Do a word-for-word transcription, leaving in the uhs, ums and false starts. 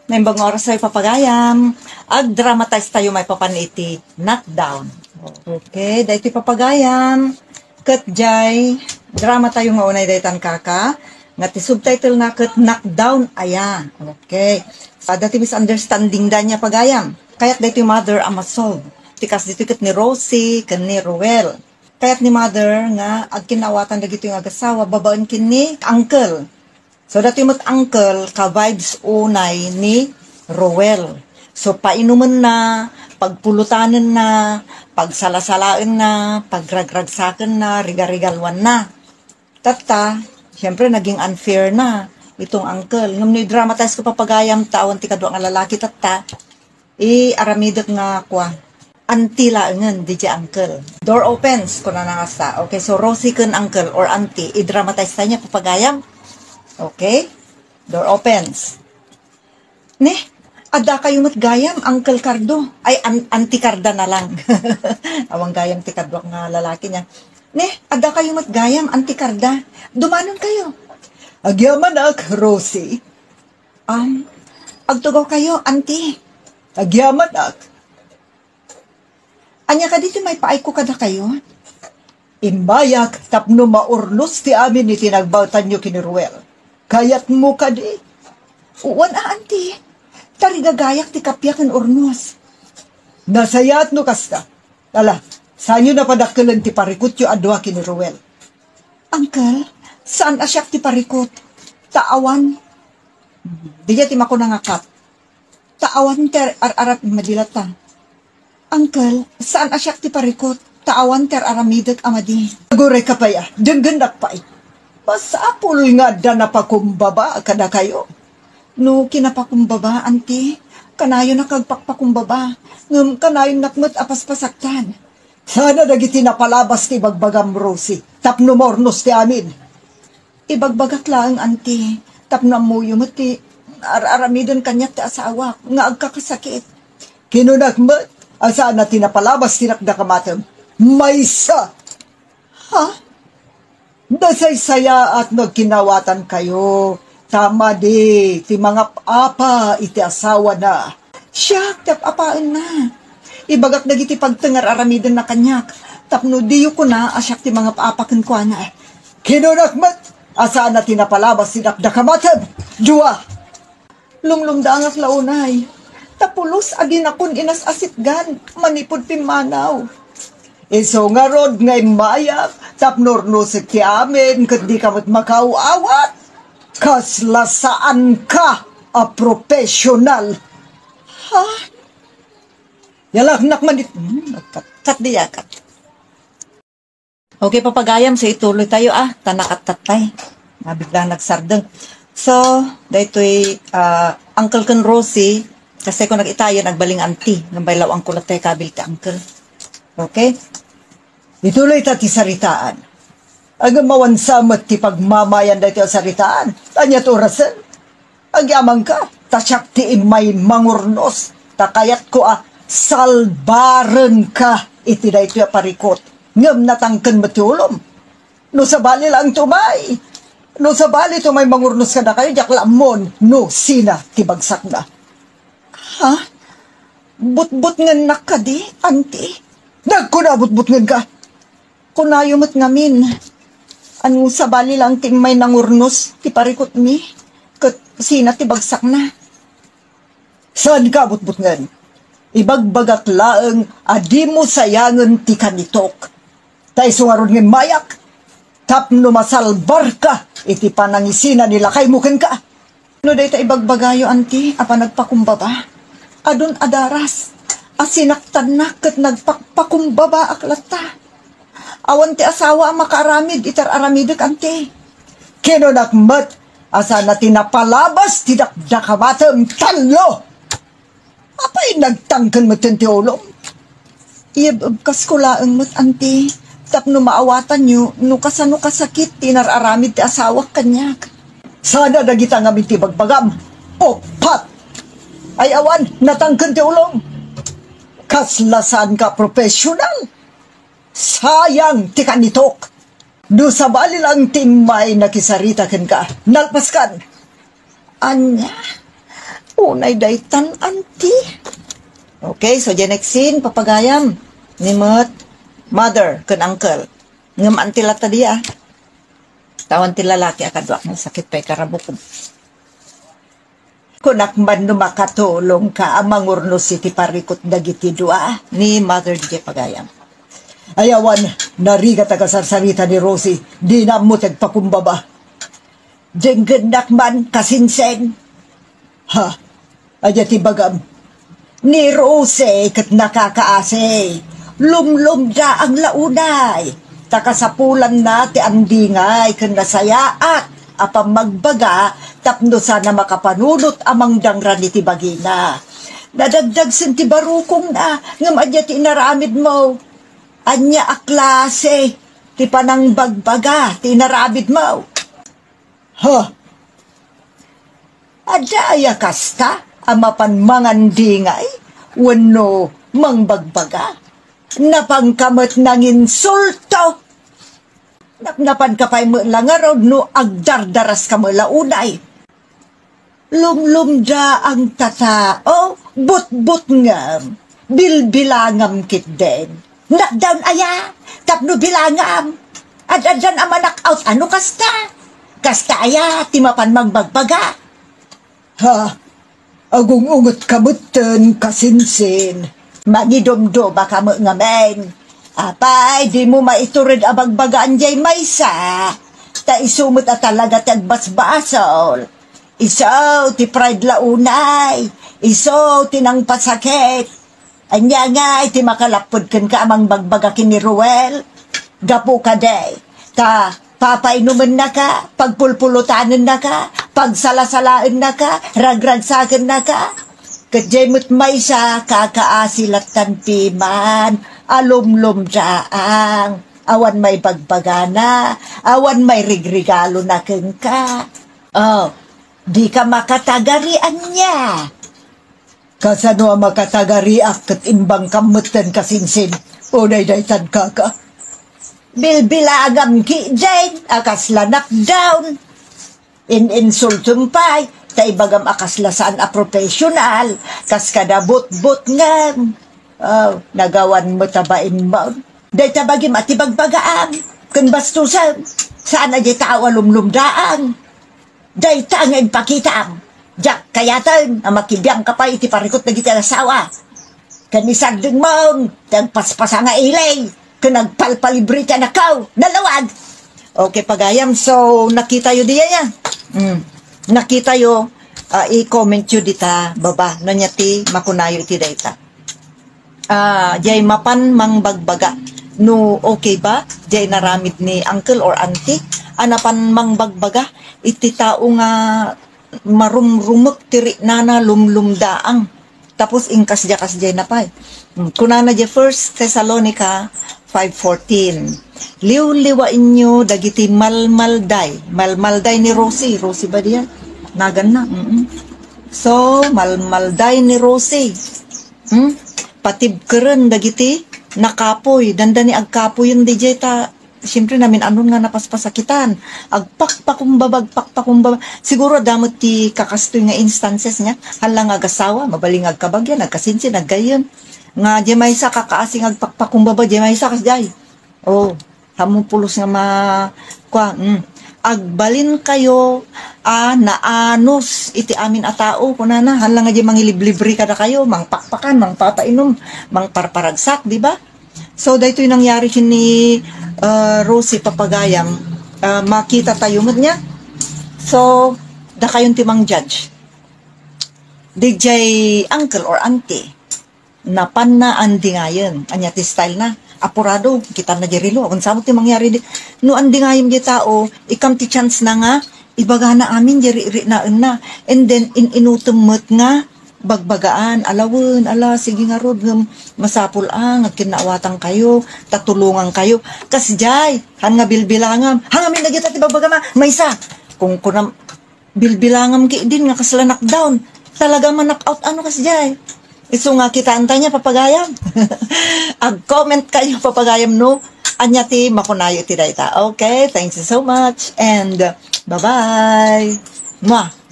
Naimbag nga oras tayo, papagayam. Ag-dramatize tayo maipapan iti knockdown. Okay, daytoy, papagayam. Ket jay drama tayo nga unay daytan, kaka, nga ti subtitle na ket knockdown aya. Okay. Adda ti misunderstanding da nia, pagayam. Kayat daytoy mother a masolve. Ti kas ditoy ket ni Rosie ken ni Roel. Kayat ni mother nga agkinnaawatan dagitoy nga agasawa babaen ken ni uncle. So, datoy met uncle, ka-vibes unay ni Roel. So, painumenna, pagpulutanenna, pagsalasalaenna, pagragragsakenna, rigarigalwanna. Tatta, siyempre, naging unfair na itong uncle. Ngem no i-dramatize ko, papagayam, ta awan ti kadua nga lalaki tatta, i aramidek nga kua, anti laengen, diay uncle. Door opens, kunana nga sa. Okay, so Rosie ken uncle or auntie, i-dramatize tayo nia, papagayam. Okay? Door opens. Ne, adda kayo met gayam, Uncle Cardo. Ay, an- Auntie Carda na lang. Awan gayam ti kaduak nga lalaki nia. Ne, adda kayo met gayam, Auntie Carda. Dumanon kayo. Agyamanak, Rosie. Um, agtugaw kayo, Auntie. Agyamanak. Ania kadi ti maipaayko kadakayo? Immayak tapno maurnos ti amin iti nagbaetanyo ken ni Ruel. Kayatmo kadi? Wen a, Auntie. Tarigagayak ti kappia ken urnos. Nasayaat no kasta. Ala, saanyo napadakkelen ti parikutyo a dua ken ni Ruel? Uncle, saan a siak ti parikut. Ta awan. Diay ti makuna nga kat. Ta awan ti ar-, ar-, arap-, madi latta. Uncle, saan a siak ti parikut. Ta awan ti ar-aramidek a madi. Aguray ka pay a, denggennak pay. Masapul nga adda napakumbaba kadakayo. No kinapakumbaba, Auntie, kanayon a kagpakpakumbaba. Ngem kanayonnak met a paspasaktan. Sana dagiti napalabas ti ibagbagam, Rosie, tapno maurnos ti amin. Ibagbagak laeng, Auntie, tapno ammoyo met ti ar-aramiden kaniak ti asawak nga agkakasakit. Kinunak met a saan a ti napalabas ti dakdakamatem. Maysa! Ha? Nasaysayaat no agkinnaawatan kayo, ta madi ti mangap-apa iti asawana. Siak ti ap-apaenna. Ibagak dagiti pagteng nga ar-aramidenna kaniak, tapno diyo kuna a siak ti mangap-apa kenkuana. Kinunak met a saan a ti napalabas ti dakdakamatem. Dua! Lumlumdangak la unay. Ta pulos a dinakon inas-asitgan manipud pimmanaw. Isu ngarud nga immayak tapno urnosek ti amin ket dika met makaaw-awat. Kasla saanka a professional. Ha? Yalaknak manit-, hmm, kat, kat diay, kat. Okay, papagayam, so ituloy tayo, ah. Ta nakattatay. Nabigla nagsardeng. So, daytoy, ah, Uncle ken Rosie, kasi ko nagitayan, agbaling auntie. Ngem baylawangko latta ti kabil ti uncle. Okay? Ituloy ta ti saritaan. Agamawan sa met ti pagmamayan daytoy a saritaan. Ania ti orasen? Agyamanak, ta siak ti immay mangurnos, ta kayatko a salbarenka iti daytoy a parikut. Ngem natangken met ti ulom. No sabali laeng ti umay, no sabali ti umay mangurnos kadakayo, diak la ammon no sina ti bagsakna. Ha? Butbutngennak kadi, Auntie? Nagkuna, butbutngenka. Kunayo met ngamin, ania sabali laeng ti immay nangurnos ti parikutmi, ket sina ti bagsakna? Saanka a butbutngen. Ibagbagak laeng a dimo sayangen ti kanitok. Ta isu ngarud nga immayak, tapno masalbarka iti panangisina ni lakaymo kenka. No dayta ibagbagayo, Auntie, a panagpakumbaba, adun a daras a sinaktannak ket nagpakpakumbabaak latta. Awan ti asawa a makaaramid iti ar-aramidek, Auntie. Kinunak met a saan a ti napalabas ti dakdakamatem, tallo! Apay, nagtangken metten ti ulom? Iyeb-ebkasko laeng met, Auntie, tapno maawatanyo no kasano kasakit ti inar-aramid ti asawak kaniak. Sana dagita ngamin ti bagbagam. Uppat! Ay awan, natangken ti ulom. Kasla saanka a professional. Sayang ti kanitok. No sabali laeng ti immay nakisarita kenka, nalpaskan. Ania? Unay daytan, auntie. Okay, so the next scene, papagayam. Ni met, mother, ken uncle. Ngem auntie latta dia. Tawan ti lalaki a kaduak nga sakit pay karabukom. Kunak man no makatulongka a mangurnos iti parikut dagiti dua ni Mother D J Pagayam. Ay awan, narigat a kasarsarita ni Rosie, dina ammo ti agpakumbaba. Denggennak man, kasinsin. Ha? Ania ti bagam? Ni Rosie ket nakakaasi. Lumlumdaang la unay. Ta kasapulanna ti andingay ken nasayaat a pammagbaga tapno sana makapanunot a mangdangran iti bagina. Nadagdagsen ti barukongna, ngem ania ti inaramidmo? Ania a klase ti panangbagbaga ti inaramidmo? Ha? Adda aya kasta a mapan mangandingay wenno mangbagbaga? Napanka met nanginsulto. Napnapanka pay met la ngarud no agdardaraska met la unay. Lumlumdaang ta tao, butbutngem, bilbilangam ketdin. Knockdown aya, tapno bilangam. Ad-addan a ma-knock out, ano kasta? Kasta aya ti mapan mangbagbaga? Ha? Agung-ungetka metten, kasinsin. Mangidumdumaka met ngamin. Apay, dimo maitured a bagbagaan jay maysa. Ta isu met a talaga ti agbasbasol. Isu ti pride la unay. Isu ti nangpasakit. Ania ngay ti makalapped kenka a mangbagbaga ken ni Ruel? Gapu kadi ta papainumennaka, pagpulpulutanennaka, pagsalasalaennaka, ragragsakennaka. Ket jay met maysa, kakaasi lattan piman a lumlumdaang. Awan maibagbagana, awan mairigrigalona kenka. Oh, dika makatagari ania? Kasano a makatagariak ket imbangkam metten, kasinsin? Unay daytan, kaka. Bilbilangam ketdin a kasla knockdown. In-insultom pay, ta ibagam a kasla saan a professional, kas kada butbutngem. Oh, nagawan met a bainbaon. Dayta bagim a ti bagbagaam, ken bastusem. Saan a di tao a lumlumdaang. Dayta nga impakitaam, diak kayaten a makibiangka pay iti parikut dagiti asawa. Ken isardengmon ti agpaspasa nga ili ken agpalpalibre ti anakko. Nalawag! Okay, pagayam. So, nakitayo diay, ah. Mm. Nakitayo, ah, i-commentyo dita baba. No ania ti makunayo iti dayta. Ah, jay mapan mangbagbaga. No, okay ba? Jay naramid ni uncle or auntie a napan mangbagbaga iti tao nga marumrumek ti riknana, lumlumdaang. Tapos inkasdiakasdiay na pay. Hmm, kunana jay First Thessalonica five fourteen, "Liwliwaenyo dagiti malmalday." Malmalday ni Rosie. Rosie ba diay naganna? Mm-mm. So, malmalday ni Rosie. Hmm? Patibkeren dagiti nakapuy. Dandani agkapuyen diay ta, siyempre, namin-anon nga napaspasakitan. Agpakpakumbaba, agpakpakumbaba. Siguro, adda met ti kakastoy nga instances niya. Hala nga agasawa, mabalin nga agkabagyan, agkasinsin, aggayyem. Nga, diay maysa, kakaasi nga agpakpakumbaba, diay maysa, kasdiay. Oh, hamu pulos nga ma-, kua, mm. Agbalinkayo a naanus iti amin a tao, kunana, hala nga diay mangiliblibre kadakayo, mangpakpakan, mangpapainom, mangparparagsak, di ba? So, daytoy nangyari ken ni, uh, Rosie Papagayam, uh, makita tayo met niya. So, dakayon ti mang-judge. Diay uncle or auntie, napanna andingayen. Ania ti style na? Apurado, kitam na diay relo. Awan sabot ti mangyari di. No andingayem diay tao, ikam ti chance na nga ibagana amin diay ri-, riknaenna. And then, in-inutem met nga bagbagaan, alawen, ala, sige ngarud, ngem masapul a nga agkinnaawatan kayo, ta tulongan kayo. Kasdiay, han nga bilbilangam. Han ngamin dagita ti bagbagam a, maysa. Kung kunam, bilbilangam ketdin nga kasla knockdown. Talaga ma-knock out, ano, kasdiay. Isu nga kitaenta niya, papagayam. Ag-comment kayo, papagayam, no? Ania ti makunayo iti dayta. Okay, thank you so much. And, uh, bye-bye. Mwah!